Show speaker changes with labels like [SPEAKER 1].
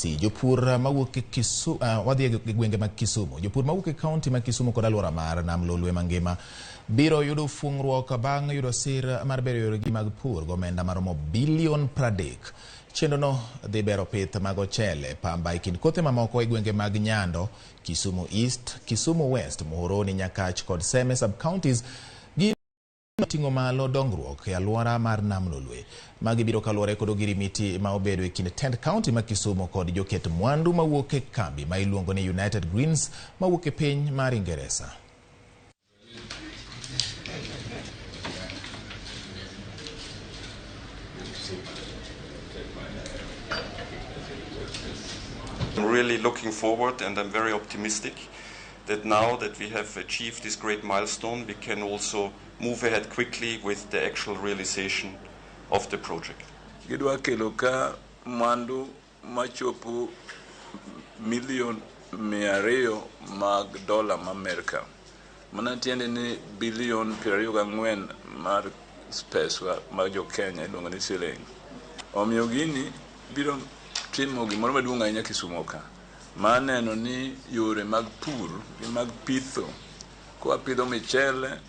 [SPEAKER 1] BBC. Jopur mawuok e Kisu, wadhi e gwenge mag Kisumu. Jopur mawuok e kaunti ma Kisumu kod alwora mar Nam Lolwe mangima biro yudo fuong'ruok bang' yudo sir mar bero yoregi mag pur gomenda maromo bilion 30. Chenrono dhi bero pith mag ochele, pamba e kind kothe mamoko e gwenge mag Nyando, Kisumu East, Kisumu West, Muhoroni, Nyakach kod Seme sub-counties. Ting'o malo dongruok e alwora mar Nam Lolwe. Magi biro kaluwore kod ogirimiti ma obedo e kind tend kaunti ma Kisumu kod joket mwandu mawuok e kambi ma iluongo ni United Greens mawuok e piny mar Ingeresa.
[SPEAKER 2] I'm really looking forward and I'm very optimistic that now that we have achieved this great milestone, we can also move ahead quickly with the actual realization of the project.
[SPEAKER 3] Gidwa kelo ka mwandu machopo milion 200 mag dola ma Amerka. Mana tiende ni bilion 24 mar pesa mag jo Kenya iluongo ni siling. Omiyo gini biro timo gimoro maduong' ahinya Kisumo ka. Mar neno ni yore mag pur gi mag pitho, ka wapidho michele,